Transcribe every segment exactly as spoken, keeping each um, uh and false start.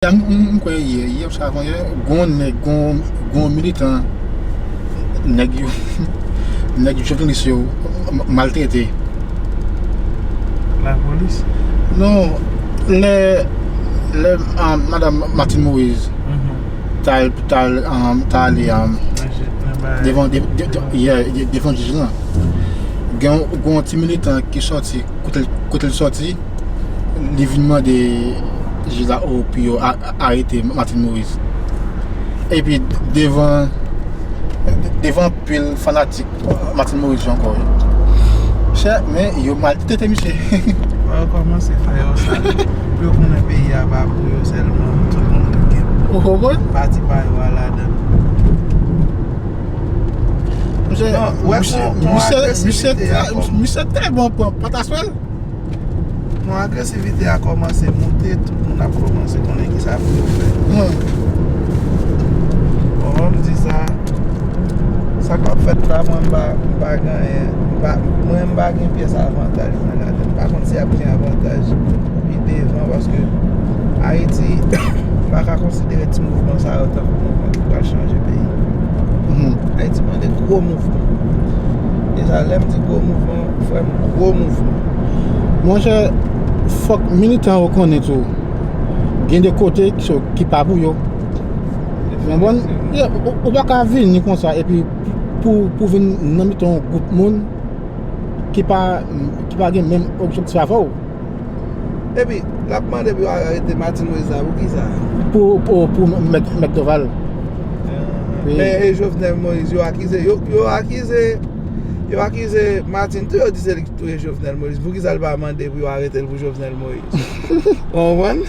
M, m, m kwè yè, yè, sa avan yè, gon nèg, gon, gon militan, nèg yo, nèg jovenalis yo, m, maltrete. Lapolis? Non, lè, lè, ah, madanm Martine Moïse, mhm, ta, ta, ah, ta ale, ah, devan, de, de, de, yè, de, devan jij lan. Gen, gon ti militan ki sòti, kote, kote l sòti, li vin mande jij la, o, pou yo a, a, arete Martine Moïse. Epi devan, devan anpil fanatik Martine Moïse yo ankò, wi. Chè, men yo maltrete misye. Fò yo kòmanse fè yo sa. Pou yo konnen peyi a pa pou yo sèlman, tout moun gen. Ou konprann? Pati pa yo a ladan. Misye, non, wè, misye, misye, misye trè, misye trè bon pran pataswèl. Bon, agresivite a kòmanse moute, tout moun ap kòmanse konnen kisa pou yo fè. Hmm. Bon, ban m di sa, sa k ap fèt la, mwen m pa, m pa gen anyen, m pa, mwen m pa gen pyès avantaj mwen ladan. M pa konn si y ap gen avantaj pi devan, paske Ayiti pa ka konsidere ti mouvman sa yo tankou mouvman ki pral chanje peyi. Mhm. Ayiti mande gwo mouvman. Deja, lè m di gwo mouvman, frè m, gwo mouvman. Monchè, fòk militan yo konnen tou, gen de kote ki, ki pa pou yo. Ou konprann? Ou, ou pa ka vini konsa epi pou, pou vin nan mitan yon gwoup moun ki pa, ki pa gen menm objektif avè w. Epi, l ap mande pou yo arete Martine Moïse la, pou kisa? Pou, pou, pou mèt, mèt Dorval. Wi. Men e Jovenel Moïse yo akize. Yo, yo akize, yo akize Martine tou, yo di se li ki touye Jovenel Moïse. Pou kisa l pa mande pou yo arete l pou Jovenel Moïse? Ou konprann?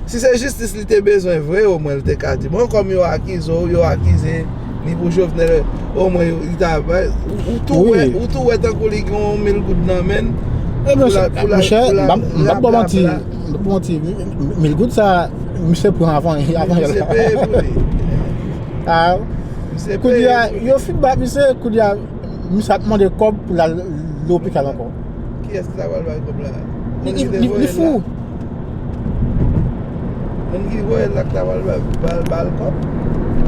Si se jistis li te bezwen vre, omwen li te ka di, bon, kòm yo akize w, yo akize ni pou Jovenel, omwen li ta, ou, ou tou wè, wi, ou tou wè tankou li gen yon mil goud nan men l. Ebyen, pou la, pou la, monchè, pou la, m p ap, m p ap ba w manti, m p ap ba w manti, mil goud sa, misye pran avan, avan yè la. Misye peye pou li. Ah, misye peye pou li. Kounye a, yo fin ba misye, kounye a, misye ap mande kòb pou l al lopital ankò. Kiyès ki ta pral ba l kòb la? Li, li, li, li fou. Moun ki voye l la ki ta pral ba, ba, ba l kòb.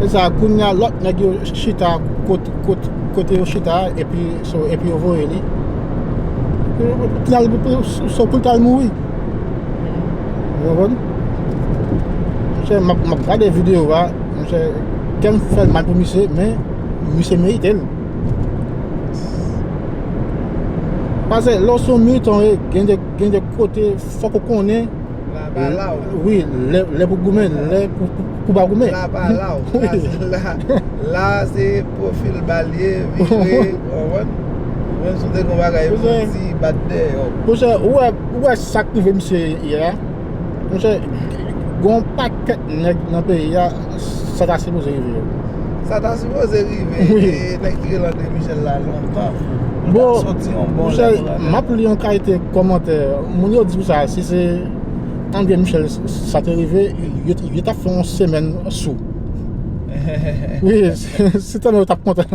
Se sa, kounye a lòt nèg yo chita kot, kot, kote yo chita, epi, so, epi yo voye li. Pou, pou, so, pou l t al mouri. Ou konprann? Monchè, m ap, m ap gade videyo a, monchè, kè m fè mal pou misye, men misye merite l. Paske lè w se yon militan, gen de, gen de kote, fòk ou konnen. La pa la w. Wi, lè, lè pou goumen, lè pou, pou, pou ba goumen. La pa la w. Wi. La, la, la, se pwofil ba l ye, vire, ou konprann? Menm si w te gen yon bagay pou w di, bat dèyè w. Monchè, ou wè, ou wè sa k rive misye yè a? Monchè, gen yon pakèt nèg nan peyi a, sa ta sipoze rive yo. Sa ta sipoze rive, wi, e nèg ki rele André Michel la lontan. Bon, monchè, m ap li yon kalite kòmantè. Moun yo di pou sa, si se André Michel sa te rive, yo, yo t ap fè yon semèn sou. Wi, se, se tèlman yo t ap kontan.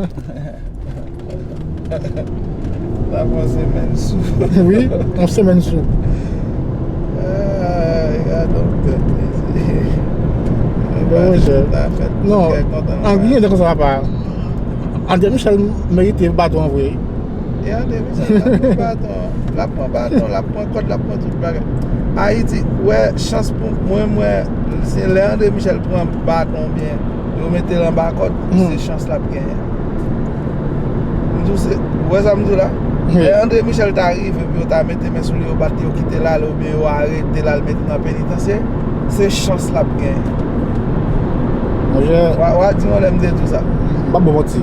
N ap yon semèn sou. Wi, yon semèn sou. Ay, gad on tèt, mesye. Bon, monchè. Non, Anguille te konsa, papa. André Michel merite baton an vre. E André Michel, l ap pran baton an. L ap pran baton, l ap pran kòd, l ap pran tout bagay. Ayiti, wè, chans pou mwen, mwen, se lè André Michel pran baton oubyen yo mete l anba kòd, se chans l ap genyen. M di w se, ou wè sa m di w la? Wi. Lè André Michel ta rive pou yo ta mete men sou li, yo bat li, yo kite l ale, oubyen yo arete l, al mete nan penitansye, se chans l ap genyen. Monchè, w a, w a di mwen lè m te di w sa. M p ap ba w manti.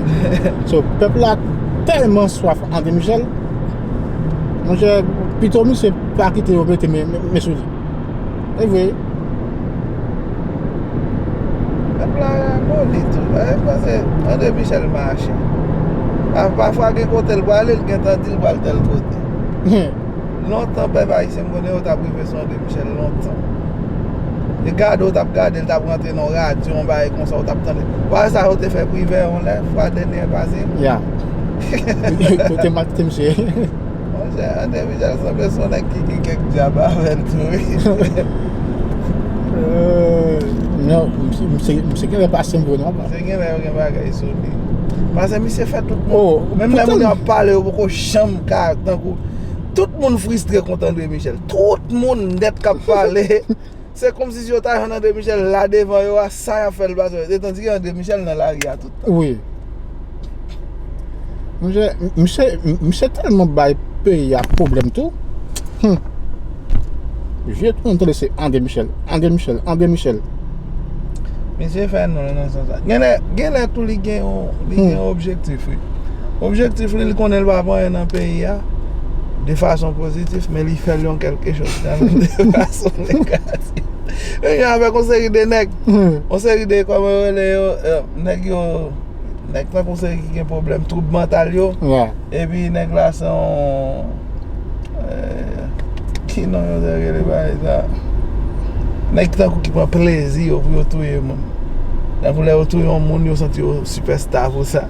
So, pèp la tèlman swaf André Michel. Monchè, pito misye pa kite yo mete men, men, men sou li. E vre. Pèp la moli tou. E, paske André Michel mache. Pa, pafwa gen kote l prale, l gentan di l pral tèl kote. Lontan, pèp ayisyen, m konnen yo t ap rive sou André Michel lontan. E gade, w t ap gade, l t ap rantre nan yon radyo, yon bagay konsa, w t ap tande. Ou pa wè sa yo te fè Privè yon lè, fwa dènye pase? Ya. Yo te maltrete misye. Monchè, André Michel sanble se yon nèg ki gen kèk dyab avè l tou, wi. Euh, non, misye, misye, misye genlè pase m vre non, papa. Misye genlè yo gen bagay sou li. Paske misye fè tout moun. Oh, menm lè moun yo ap pale, yo poko janm ka tankou. Tout moun fristre kont André Michel. Tout moun nèt k ap pale. Se kòmsi si yo ta jwenn André Michel la devan yo a, sa y ap fè l pase. E tandike André Michel nan lari a tout tan. Wi. Misye, misye, misye tèlman bay peyi a pwoblèm tou. Hmm. Je tounen tande se André Michel, André Michel, André Michel. Misye fè non nan sans sa. Genlè, genlè tou li gen yon, li gen yon objektif, wi. Objektif li, li konnen l pa pou anyen nan peyi a de fason pozitif, men li fè l yon kèlke choz kanmenm de fason negatif. Li gen avèk yon seri de nèg, yon seri de, kòman yo rele yo, euh, nèg yo, nèg tankou seri ki gen pwoblèm twoub mantal yo. Epi nèg la se yon, euh, ki non yo te rele bagay sa? Nèg tankou ki pran plezi yo pou yo touye moun. Tankou lè yo touye yon moun, yo santi yo sipèsta pou sa.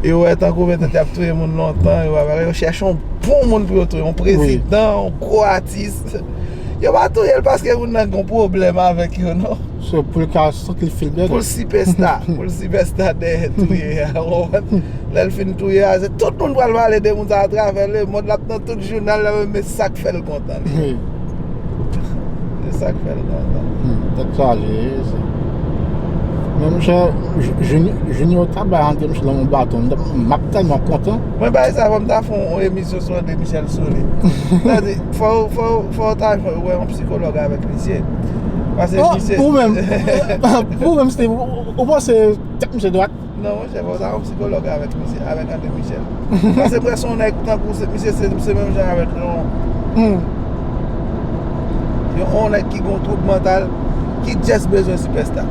Yo wè tankou petèt y ap touye moun lontan, yo pa bagay, yo chèche yon bon moun pou yo touye, yon prezidan, yon gwo atis. Yo pa touye l paske moun nan gen yon pwoblèm avèk yo, non. So, pou l ka santi l feel better. Pou l sipèsta, pou l sipèsta dèyè touye a, ou konprann? Lè l fin touye a, se tout moun pral pale de moun sa atravè lemonn, l ap nan tout jounal, l ap, men sa k fè l kontan li. Wi. Se sa k fè l kontan. Hmm, tèt chaje, se. Men monchè, Ju-, Juni-, Junior ta bay André Michel yon baton, m t-, m ap tèlman kontan. Mwen bay sa, fò m ta fè yon emisyon sou André Michel sou li. Sa di, fò, fò, fò w ta jwenn wè yon sikològ avèk misye. Paske misye. Ou menm, ou menm, Steve, ou, ou panse tèt misye dwat? Non, monchè, fò w ta yon sikològ avèk misye, avèk André Michel. Paske m wè se yon nèg tankou se, misye se, se menm jan avèk yon, yon, yon nèg ki gon twoub mantal, ki just bezwen sipèsta.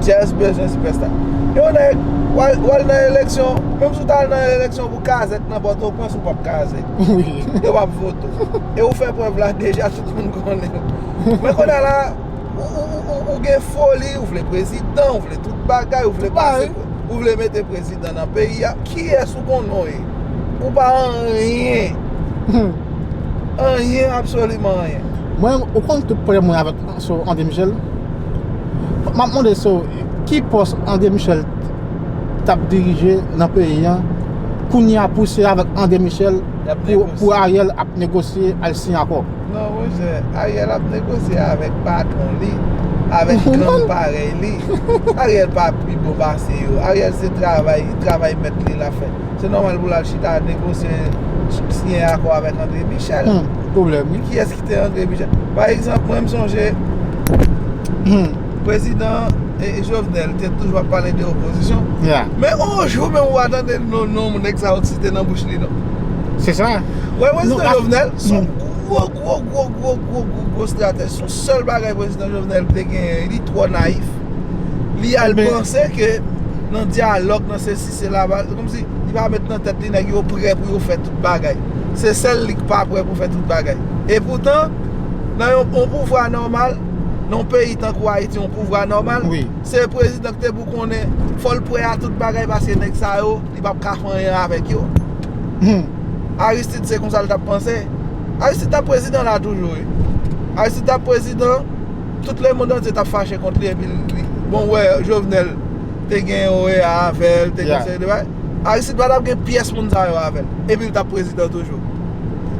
Just bezwen sipèsta. Yon nèg, w al, w al nan eleksyon, menm si w ta al nan eleksyon pou kazèk nan Pòtoprens, ou p ap kazèk. Wi. Yo p ap vote w. E ou fè prèv la deja, tout moun konnen. Men kounye a la, ou, ou, ou, ou, ou gen foli, ou vle prezidan, ou vle tout bagay, ou vle pase, ou vle mete prezidan nan peyi a. Kiyès ou konnen w ye? Ou pa anyen. Anyen, absoliman anyen. Mwen, ou konn tout pwoblèm mwen avèk sou André Michel. M ap mande sou ki pòs André Michel t ap dirije nan peyi a. Kounye a pou se avèk André Michel pou, pou Ariel ap negosye al siyen akò. Non, monchè, Ariel ap negosye avèk patwon li, avèk gang parèy li. Ariel pa pi bon pase yo. Ariel se travay, travay mèt li l ap fè. Se nòmal pou l al chita negosye, siyen akò avèk André Michel. Hmm, pwoblèm, wi. Kiyès ki te André Michel? Pa egzanp, mwen m sonje, hmm, prezidan, e, Jovenel te toujou ap pale de opozisyon. Yeah. Men yon jou menm ou pa tande non, non nèg sa yo site nan bouch li non. Se sa. Wè, prezidan Jovenel, se yon gwo, gwo, gwo, gwo, gwo, gwo, gwo stratèj. Se yon sèl bagay prezidan Jovenel te genyen, li twò nayif. Li al panse ke nan dyalòg, nan sesi, sela, kòmsi li pa met nan tèt li nèg yo prè pou yo fè tout bagay. Se sèl li k pa prè pou fè tout bagay. E poutan, nan yon, yon pouvwa nòmal, nan yon peyi tankou Ayiti, yon pouvwa nòmal, wi, se prezidan ki te pou konnen, fò l prè a tout bagay, paske nèg sa yo, li p ap ka fè anyen avèk yo. Hmm. Aristide, se konsa l t ap panse. Aristide t ap prezidan la toujou, wi. Aristide t ap prezidan, tout lemonn antye t ap fache kont li, epi li, bon, w wè, Jovenel te gen O E A avè l, te gen, yeah, seri de bagay. Aristide pa t ap gen pyès moun sa yo avè l, epi l t ap prezidan toujou.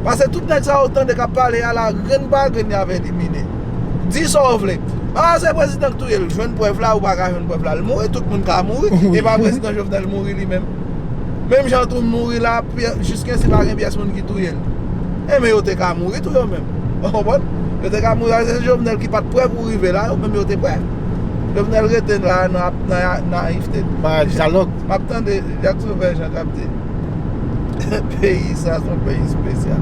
Paske tout nèg sa yo tande k ap pale a la, grenn pa grenn, y ap elimine. Di sa w vle. A, se prezidan k touye l. Jwenn prèv la, ou pa ka jwenn prèv la. L mouri, tout moun ka mouri. Wi. E pa prezidan Jovenel mouri li menm. Menm jan tou mouri la, pyè-, jiskensi pa gen pyès moun ki touye l. Enben yo te ka mouri tou yo menm. Ou konprann? Yo te ka mouri, se Jovenel ki pa t prè pou rive la, yo menm yo te prè. Jovenel rete la nan, nan, nan nayifte l. Pa dyalòg. M ap tande Jackson Vèjan k ap di, peyi sa se yon peyi espesyal.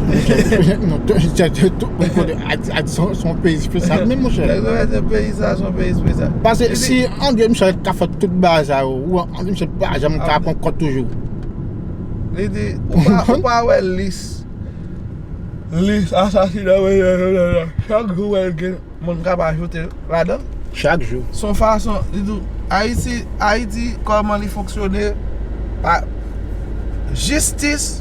Non, tout, tout, tout moun konnen Ayiti, Ayiti se yon, se yon peyi espesyal, men monchè. Jackson Vèjan, peyi sa se yon peyi espesyal. Paske si André Michel ka fè tout bagay sa yo, ou André Michel pa janm ka pran kòd toujou. Li di, ou pa, ou pa wè lis, lis asasina, chak jou wè l gen moun k ap ajoute ladan l. Chak jou. Se yon fason, li di, Ayiti, Ayiti, kòman li fonksyone, pa, jistis.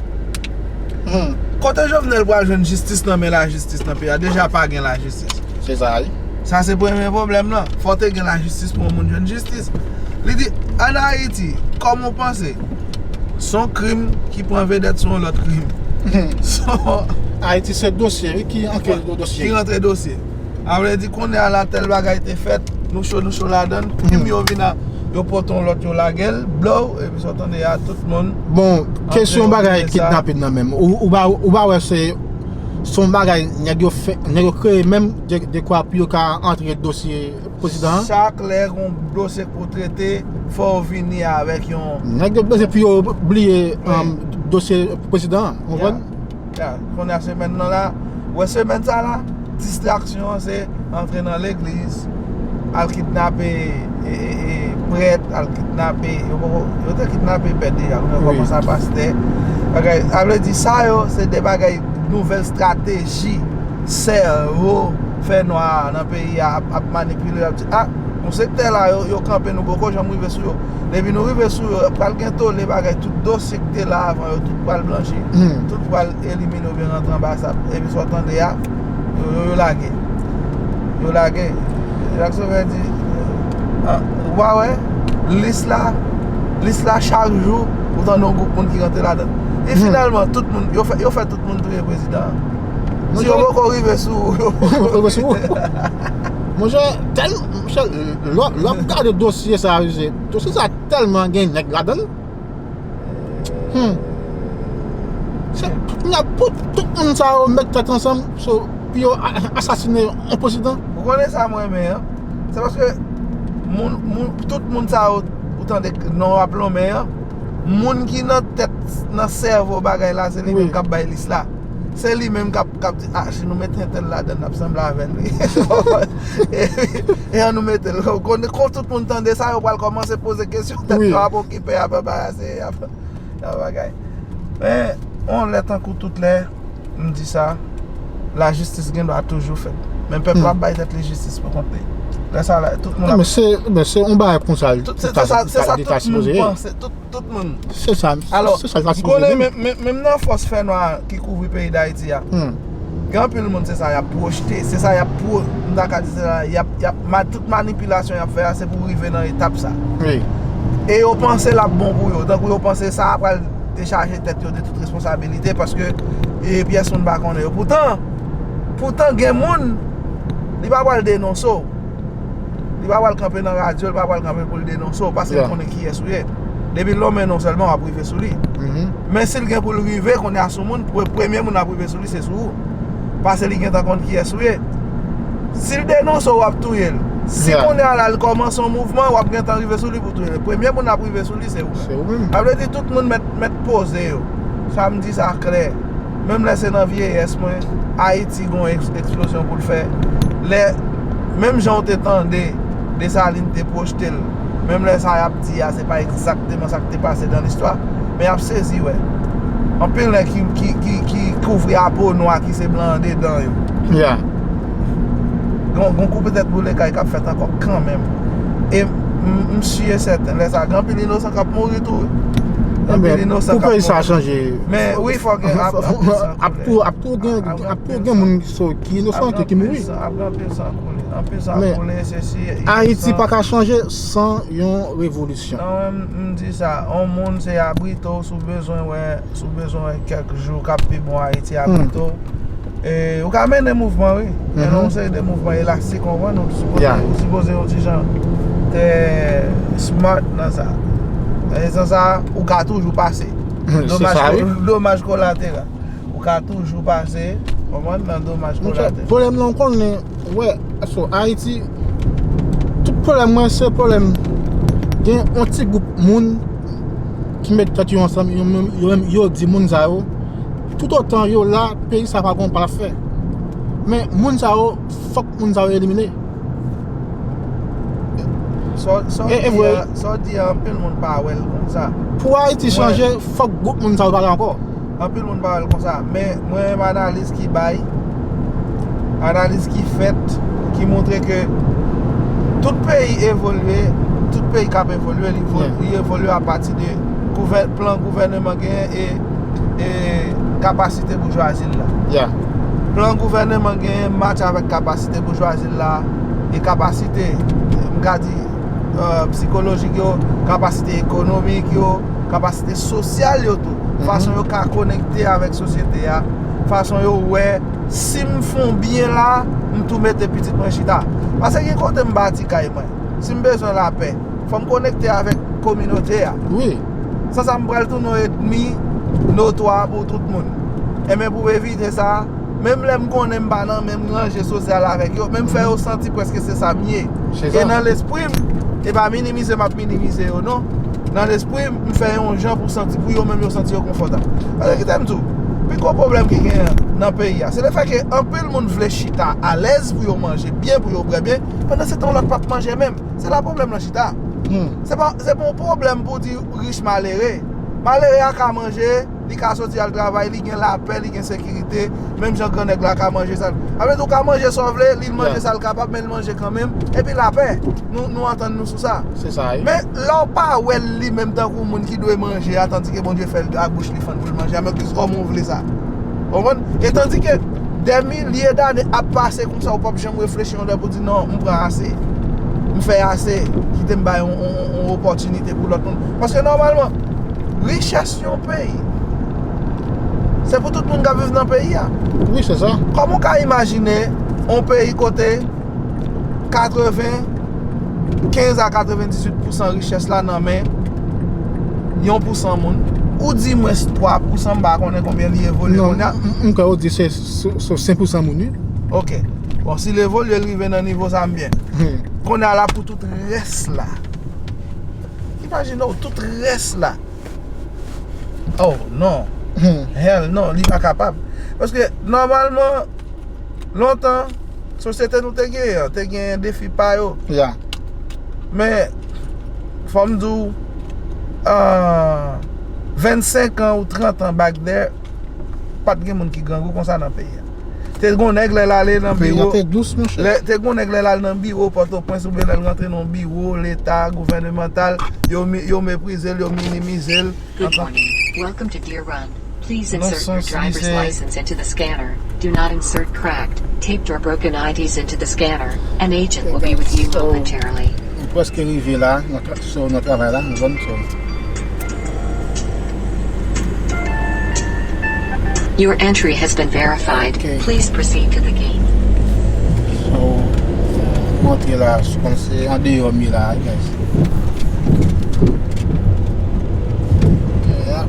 Hmm. Kote Jovenel pral jwenn jistis nan men lajistis nan peyi a? Deja pa gen lajistis. Se sa a ye. Sa se premye pwoblèm nan. Fò te gen lajistis pou yon moun jwenn jistis. Li di, ann Ayiti, kòman w panse? Se yon krim ki pran vedèt sou yon lòt krim. Se yon Ayiti se dosye, wi, ki antre dosye. Ki rantre dosye. A vle di, kounye a la, tèl bagay te fèt, nou cho, nou cho ladan l. Krim yo vin a, yo pote yon lòt, yo lage l, blow, epi sa w tande a, tout moun Bon, kesyon bagay kidnapin nan menm. Ou, ou pa, ou pa wè se, se yon bagay nèg yo fè, nèg yo kreye menm de, dekwa pou yo ka antre dosye prezidan an. Chak lè gon dosye pou trete, fò w vini avèk yon Nèg yo bezwen pou yo bliye um, dosye prezidan an. Ou konprann? Ya, kounye a semèn nan la, wè semèn sa la, distraksyon an se antre nan legliz, al kidnape e, e, e, prèt, al kidnape, yo poko, yo te kidnape prèt deja, kounye a yo kòmanse a pastè. Bagay, sa vle di sa yo, se de bagay nouvèl estrateji sèvo fè nwa nan peyi a ap, ap manipile, ap di, a, yon sektè la, yo, yo kanpe, nou poko janm rive sou yo. Depi nou rive sou yo, pral gen tole bagay, tout dosye ki te la avan yo, tout pral blanchi, tout pral elimine oubyen rantre anba sab. Epi sa w tande a, yo, yo, yo lage. Yo lage. Jackson Vert di, a, ou pa wè, lis la, lis la chak jou, ou tande yon gwoup moun ki rantre ladan. E finalman, tout moun, yo fè, yo fè tout moun touye prezidan an. Si yo poko rive sou ou, yo poko rive sou ou. Monchè, tèl, monchè, lè w ap gade dosye sa a, dosye sa a tèlman gen nèg ladan l. Hmm. Se, kounye a, pou tout moun sa yo met tèt ansanm pou yo asasine yon prezidan. Ou konnen sa mwen renmen an? Se paske moun, moun, tout moun sa yo, ou tande non yo ap lonmen an, moun ki nan tèt, nan sèvo bagay la, se li menm k ap bay lis la. Se li menm k ap, k ap di, a, si nou mete entèl ladan l, n ap sanble avè l, wi. E, e an nou mete l. Kon, kon tout moun tande sa, yo pral kòmanse poze kesyon tèt yo, ap okipe, ap anbarase, ap, ap bagay. Men, yon lè tankou tout lè, m di sa, lajistis gen dwa toujou fèt. Men pèp la ap bay tèt li jistis pou kont li. Lè sa la, tout moun ap. Men se, men se yon bagay konsa. Tout, se, se sa, se sa tout moun panse. Tout, tout moun. Se sa, se sa l ta sipoze vin. Alò, m konnen menm, menm, menm nan fòs fènwa ki kouvri peyi Dayiti a, gen anpil moun, se sa y ap pwojte, se sa y ap pwo-, m ta ka di se sa, y ap, y ap, ma-, tout manipilasyon y ap fè a, se pou rive nan etap sa. Wi. E yo panse l ap bon pou yo, tankou yo panse sa a pral dechaje tèt yo de tout responsabilite, paske, e, pyès moun pa konnen yo. Poutan, poutan gen moun, li pa pral denonse w. Li pa pral kanpe nan radyo, li pa pral kanpe pou l denonse w, paske l konnen kiyès ou ye. Depi l lonmen non w sèlman, w ap rive sou li. Men si l gen pou l rive, kounye a sou moun, pre-, premye moun ap rive sou li, se sou ou. Paske li gentan konn kiyès ou ye. Si l denonse w, w ap touye l. Si kounye a la, l kòmanse yon mouvman, w ap gentan rive sou li pou touye l. Premye moun ap rive sou li, se ou menm. Se ou menm. Sa vle di tout moun mèt, mèt poze yo. Sa m di sa klè. Menm lè se nan vyeyès mwen, Ayiti gon eks-, eksplozyon pou l fè. Lè, menm jan w te tande Desalin te pwojte l, menm lè sa y ap di a, se pa egzakteman sa k te pase dan listwa, men y ap sezi wè. Anpil nèg ki, ki, ki, ki kouvri a po nwa ki se blan andedan yo. Ya. Gon, gon koupe tèt boule kay k ap fèt ankò kanmenm. E m, m si e sèten, lè sa, gen anpil inosan k ap mouri tou. Gen anpil inosan k ap mouri. Pou peyi sa chanje. Men wi, fò gen ap, ap, ap, ap tou, ap tou gen, ap tou gen moun ki so, ki inosan ki, ki mouri. Ap gen anpil san koule. Anpil san koule, se si. Men Ayiti pa ka chanje san yon revolisyon. Non, m, m di sa, yon moun se abrite w, si w bezwen wè, si w bezwen wè kèk jou k ap pi bon Ayiti, abrite w. E, ou ka mennen mouvman, wi. Mennen yon seri de mouvman elastik, ou konprann? Ou sipoze, ou sipoze yon ti jan te smart nan sa. Nan sans sa, ou ka toujou pase. Domaj, domaj kolateral. Ou ka toujou pase, konprann, nan domaj kolateral. Pwoblèm nan, ou konnen, wè, so, Ayiti, tout pwoblèm mwen, se pwoblèm. Gen yon ti gwoup moun ki met tèt yo ansanm, yo menm, yo menm, yo di moun sa yo, toutotan yo la, peyi sa pa gon pa l ap fè. Men moun sa yo, fòk moun sa yo elimine. Sa w, sa w di a, sa w di a, anpil moun pa wè l konsa. Pou Ayiti chanje, fòk gwoup moun sa yo pa la ankò. Anpil moun pa wè l konsa. Men mwen renmen analiz ki bay, analiz ki fèt, ki montre ke tout peyi evolye, tout peyi k ap evolye, li, li evolye apati de gouvè-, plan gouvèneman genyen e, e kapasite boujwazi l la. Plan gouvèneman genyen match avèk kapasite boujwazi l la, e kapasite, m ka di, euh, sikolojik yo, kapasite ekonomik yo, kapasite sosyal yo tou. Fason yo ka konekte avèk sosyete a, fason yo wè si m fè yon byen la, m tou mete pitit mwen chita. Paske gen kote m bati kay mwen. Si m bezwen lapè, fò m konekte avèk kominote a. Wi. San sa, m pral tounen yon ènmi notwa pou tout moun. Enben, pou evite sa, menm lè m konnen m pa nan menm ranje sosyal avèk yo, men m fè yo santi prèske se sa m ye. E nan lespri m, e pa minimize m ap minimize yo, non. Nan lespri m, m fè yon jan pou santi, pou yo menm yo santi yo konfòtab. Paske kite m di w, pi gwo pwoblèm ki genyen nan peyi a, se lefètke anpil moun vle chita alèz pou yo manje byen, pou yo bwè byen, pandan se tan lòt p ap manje menm. Se la pwoblèm nan chita. Se pa, se pa yon pwoblèm pou di rich malere. Malere a ka manje, li ka soti al travay, li gen lapè, li gen sekirite, menm jan grannèg la ka manje sa l. Sa vle di ou ka manje sa w vle, li l manje sa l kapab, men l manje kanmenm, epi lapè. Nou, nou antann nou sou sa. Se sa, wi. Men lè w pa wè l li menm tankou moun ki dwe manje a, tandike Bondye fè l ak bouch li fann pou l manje a, men kòman w vle sa? Ou konprann? E tandike dè milye dane ap pase konsa, ou p ap janm reflechi yon lè pou di, "Non, m pran ase. M fè ase. Kite m bay yon, yon, yon, yon opòtinite pou lòt moun." Paske nòmalman, richès yon peyi, se pou tout moun k ap viv nan peyi a. Wi, se sa. Kòman w ka imajine yon peyi kote katrevenkenz a katrevendizuit pousan richès la nan men yon pousan moun, ou di mwens twa pousan, m pa konnen konbyen li evolye kounye a. Non, m, m, m kwè ou di se, se, se senk pousan moun, wi. Ok. Bon, si l evolye, l rive nan nivo sa, m byen. Kounye a la pou tout rès la. Imajine w, tout rès la. Oh, non. Hell non, li pa kapab. Paske, nòmalman, lontan, sosyete nou te genyen, te gen defi pa yo. Men, fò m di w, ah, vennsenk an ou trant an back there, pa t gen moun ki grangou konsa nan peyi a. Te gon nèg lè l ale nan biwo, te gon nèg lè l al nan biwo Pòtoprens oubyen lè l rantre nan yon biwo leta, gouvènemantal, yo, yo meprize l, yo minimize l. Good morning. Welcome to Deer Run. Please insert your driver's license into the scanner. Do not insert cracked, taped or broken I Ds into the scanner. An agent will be with you momentarily. M prèske rive la, nan tra-, so, nan travay la, nou konn so. Your entry has been verified. Ok. Please proceed to the gate. So, m antre la, se kòmsi andeyò m ye la, guys. Ok, yeah.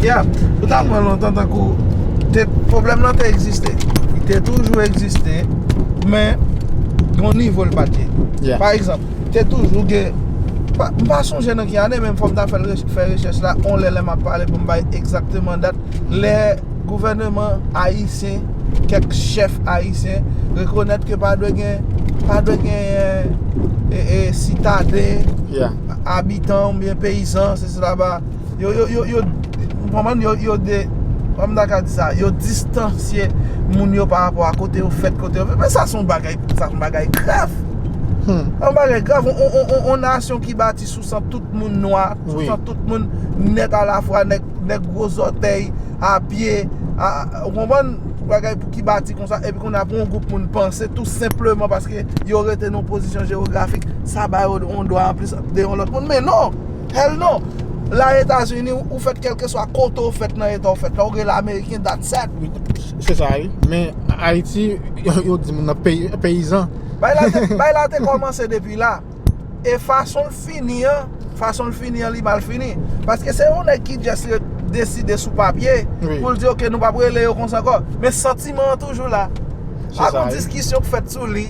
Yeah, ou ta pran lontan tankou te, pwoblèm nan te egziste. Li te toujou egziste, men yon nivo l pa t gen. Pa egzanp, te toujou gen, pa, m pa sonje nan ki ane, men fò m ta fè, fè rechèch la, on lè, lè m ap pale pou m bay egzakteman dat, lè gouvèneman ayisyen, kèk chèf ayisyen, rekonèt ke pa dwe gen, pa dwe gen, e, e, sitaden, abitan oubyen peyizan, se sila ba, yo, yo, yo, yo, ou konprann, yo, yo de, kòman m ta ka di sa, yo distansye moun yo pa rapò a kote yo fèt, kote yo fèt. Men sa se yon bagay, sa se yon bagay grav. Yon bagay grav, on, on, on, on nasyon ki bati sou san tout moun nwa, sou san tout moun nèt alafwa, nèg, nèg gwo zòtèy, a pye, a, a, ou konprann, bagay pou ki bati konsa, epi kounye a pou yon gwoup moun panse tou senpleman paske yo rete nan yon pozisyon jewografik, sa ba yo yon dwa anplis de yon lòt moun. Men non! Hell non! La Etazini, ou, ou fèt kèlkeswa kote ou fèt nan eta ou fèt la, ou rele Ameriken, that's it. Wi, se sa, wi. Men Ayiti, yo, yo di moun nan peyi, peyizan. Bay la te, bay la te kòmanse depi la. E fason l fini an, fason l fini an, li mal fini. Paske se yon nèg ki just re-, deside sou papye pou l di, "Ok, nou p ap rele yo konsa ankò." Men santiman an toujou la. Ak yon diskisyon k fèt sou li.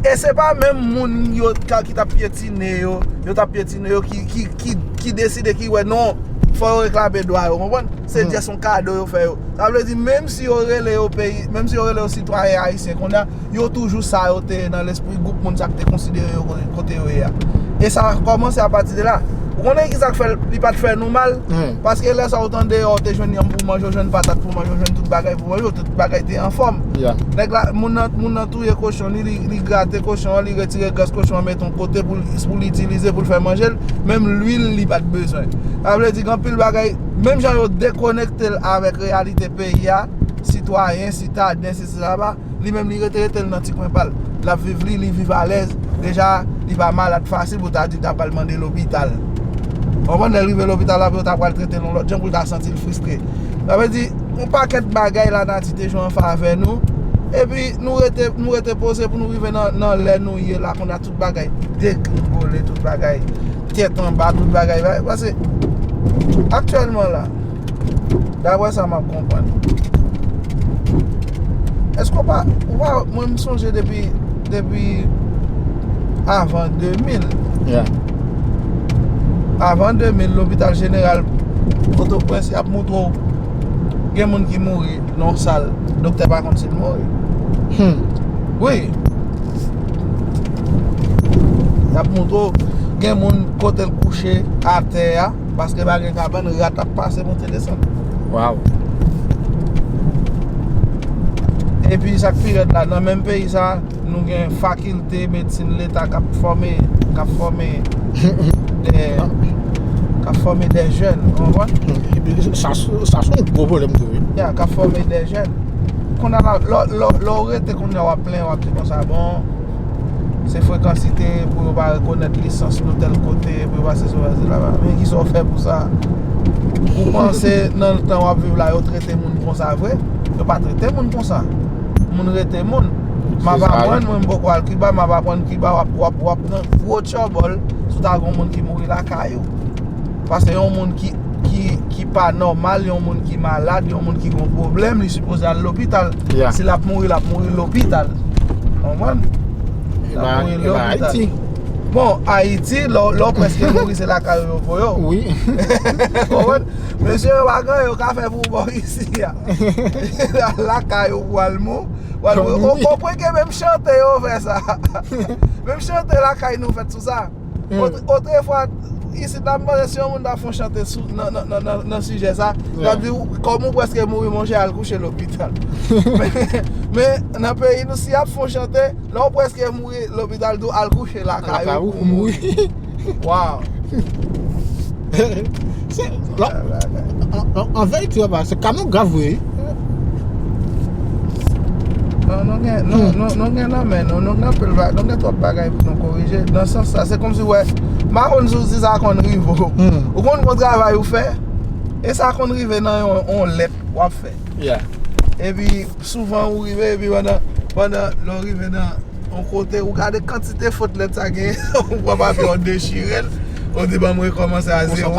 E se pa menm moun yo ka, ki t ap pyetine yo, yo t ap pyetine yo, ki, ki, ki, ki deside, ki wè, non, fò yo reklame dwa yo, konprann? Se just yon kado yo fè yo. Sa vle di, menm si yo rele yo peyi, menm si yo rele yo sitwayen ayisyen, kounye a, yo toujou sa yo te ye nan lespri gwoup moun sa k te konsidere yo kote, kote yo ye a. E sa kòmanse apati de la. Ou konnen ki sa k fè l, li pa t fè nou mal? Paske lè sa ou t andeyò, ou te jwenn yanm pou manje, ou jwenn patat pou manje, ou jwenn tout bagay pou manje, tout bagay te anfòm. Nèg la, moun nan, moun nan touye kochon li, li, li grate kochon an, li retire grès kochon an, mete yon kote pou l, pou l itilize, pou l fè manje l. Menm lwil, li pa t bezwen. Sa vle di gen anpil bagay, menm jan yo dekonekte l avèk reyalite peyi a, sitwayen, sitadin, sesi, sela, li menm li rete rete l nan ti kwen pa l. L ap viv li, li viv alèz. Deja, li pa malad fasil pou ta di l ta pral mande lopital. Konprann, lè l rive lopital la, pou yo ta pral trete l yon lòt jan, pou l ta santi l fristre. Sa vle di, yon pakèt bagay lanati te jwe an favè nou. Epi nou rete, nou rete poze pou nou rive nan, nan lè nou ye la, kounye a tout bagay degringole, tout bagay tèt anba, tout bagay, bagay. Paske aktyèlman la, daprè sa m ap konprann, èske w pa, ou pa, mwen m sonje depi, depi avan de mil. Yeah. Avan de mil, lopital jeneral Pòtoprens, y ap montre w gen moun ki mouri nan sal, doktè pa konn si l mouri. Hmm. Wi. Y ap montre w gen moun kote l kouche atè a, paske pa gen kabann, rat ap pase monte desann. Wow. Epi sa k pi rèd la, nan menm peyi sa, nou gen fakilte medsin leta k ap fòme, k ap fòme de, k ap fòme de jèn, ou konprann? Epi sa, sa se yon gwo pwoblèm tou, wi. Ya, k ap fòme de jèn. Kounye a la, lè, lè, lè w rete kounye a w ap plenyen, w ap di konsa, bon, se frekansite, pou yo pa rekonèt lisans nou tèl kote, pou yo pa sesi, pa sela. Men kisa w fè pou sa? Ou panse nan tan w ap viv la, yo trete moun konsa vre? Yo pa trete moun konsa. Moun rete moun. M ap aprann, mwen, m poko al Kiba, m ap aprann Kiba, w ap, w ap, w ap nan gwo tchòbòl si w ta gen yon moun ki mouri lakay ou. Paske yon moun ki, ki, ki pa nòmal, yon moun ki malad, yon moun ki gen yon pwoblèm, li sipoze al lopital. Yeah. Si l ap mouri, l ap mouri lopital. Konprann? L ap mouri lopital. Bon, Ayiti, lè, lè w prèske mouri, se lakay ou yo voye w. Wi. Konprann? Mesye yo pa gen anyen yo ka fè pou ou bò isi a. Lakay ou pou al mou. Ou al mou. Ou konprann ke menm chante yo fè sa. Menm chante lakay nou fèt sou sa. Otrefwa, isit la, m panse si yon moun ta fè yon chante sou, nan, nan, nan, nan, nan sijè sa, l ap di, kòm ou prèske mouri, monchè, al kouche lopital. Men, men nan peyi nou, si y ap fè yon chante, lè w prèske mouri, lopital di w al kouche lakay ou pou mouri. Wow. Se, an, an, an verite, se ka nou grav vre. Non, nou gen, nou, nou, nou gen nan men nou, nou gen anpil ba-, nou gen twòp bagay pou nou korije. Nan sans sa, se kòmsi, wè, m pa konn si w, si sa konn rive w. Ou konn gon travay ou fè, e sa konn rive nan yon, yon lèt w ap fè. Yeah. Epi, souvan ou rive, epi pandan, pandan lè w rive nan yon kote, ou gade kantite fot lèt sa genyen, ou pran papye, ou dechire l, ou di, "Ban m rekòmanse a zewo."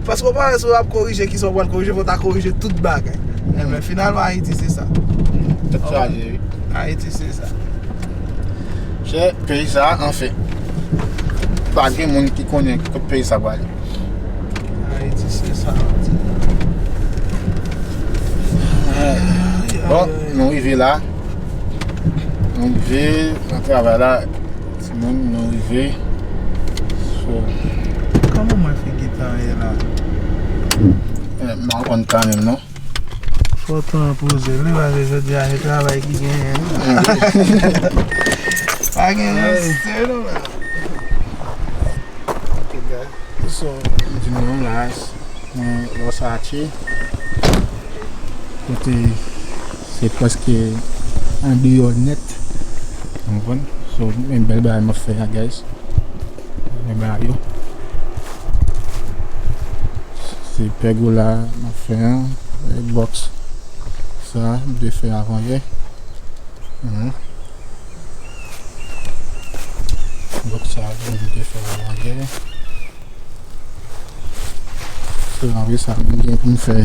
Paske ou pa wè si w ap korije, kisa w pral korije, fò w ta korije tout bagay. Enben, finalman, Ayiti se sa. Tèt chaje, wi. Ayiti se sa. Chè, peyi sa, anfen. Pa gen moun ki konnen kot peyi sa prale. Ayiti se sa. Bon, nou rive la. Nou rive nan travay la. Timoun, nou rive. So, kòman mwen figi tan ye la? Eh, m pa konn tan menm non. Fò tan an poze, li, paske jodi a se travay ki genyen. Pa gen ranse non la. Ok, guys. So, m di nou la, mwen Los Archi. Kote se prèske andeyò nèt. Ou konprann? So, men bèl bagay m ap fè a, guys. Men bagay yo. Se pègola m ap fè an. E bòks sa, m te fè avan yè. Mhm. Bòks sa, m te fè avan yè. So, apre sa, m gen pou m fè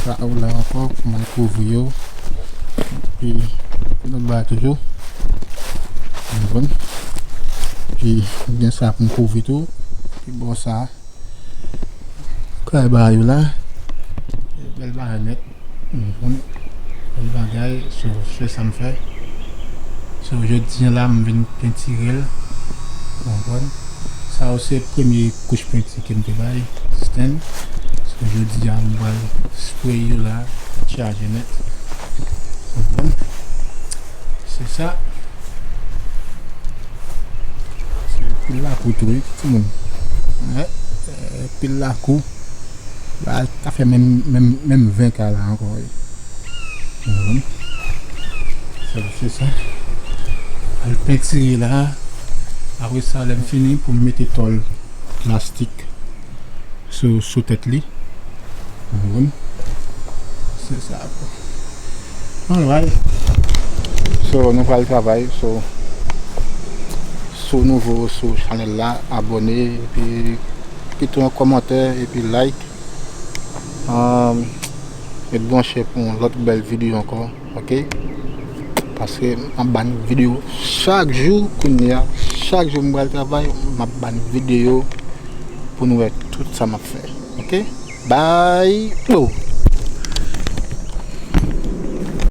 sa ou la ankò, pou mwen kouvri yo. Epi, lòt bagay toujou. Ou konprann? Epi, m gen sa pou m kouvri tou. Epi, bò sa, kay bagay yo la. Bèl bagay nèt. Ou konprann? Bèl bagay, so, se sa m fè. So, jodi a la, m vin pentire l. Ou konprann? Sa yo se premye kouch penti ke m te bay, Sten. So, jodi a, m pral spray yo la, chaje nèt. Ou konprann? Se sa. Se pil lakou tou, wi, timoun. Wè. Pil lakou. La, ta fè menm, menm, menm ven ka la ankò, wi. Mhm. Se, se sa. Al pentire la. Apre sa, lè m fini, pou m mete tòl plastik sou, sou tèt li. Mhm. Se sa. Alright. So, nou pral travay. So, si w nouvo sou chanèl la, abòne, epi kite yon kòmantè, epi like. Um, ret branche pou yon lòt bèl videyo ankò, ok? Paske m ap ba n videyo chak jou kounye a. Chak jou m pral travay, m ap ba n videyo pou nou wè tout sa m ap fè, ok? Bye! Oh!